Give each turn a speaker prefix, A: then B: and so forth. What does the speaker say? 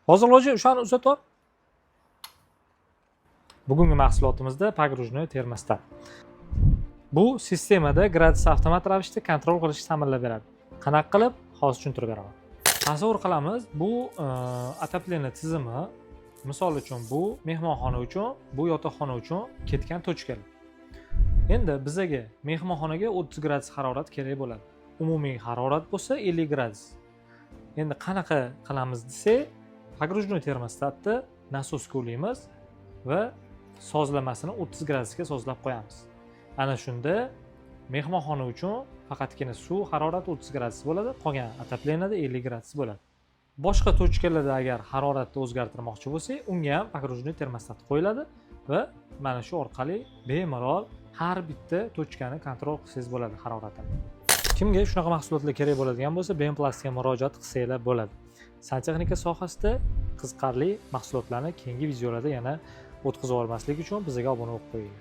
A: Hozir loji o'shani uzatib. Bugungi mahsulotimizda погружной termostat. Bu sistemada gradus avtomat ravishda kontrol qilishni ta'minlab beradi. Qanaqa qilib? Hozir tushuntirib beraman. Tasavvur qilamiz, bu отопление tizimi, misol uchun, bu mehmonxona uchun, bu yotoqxona uchun ketgan точка lar. Endi bizaga mehmonxonaga 30 gradus harorat kerak bo'ladi. Umumiy harorat bo'lsa 50 gradus. Endi qanaqa qilamiz desak, погружной termostatni nasosga ulaymiz va sozlamasini 30 gradusga sozlab qo'yamiz. Ana shunda mehmonxona uchun faqatgina suv harorati 30 gradus bo'ladi, qolgan отопление da 50 gradus bo'ladi. Boshqa точка larda agar haroratni o'zgartirmoqchi bo'lsak, unga ham погружной termostat qo'yiladi va mana shu orqali bemalol har bitta точка ni kontrol qilsangiz bo'ladi haroratini. Kimga shunaqa mahsulotlar kerak bo'ladigan bo'lsa, BMPlastga murojaat qilsanglar bo'ladi. Santexnika sohasida qiziqarli mahsulotlarni keyingi videolarda yana o'tkazib olmaslik uchun bizga obuna bo'lib qo'ying.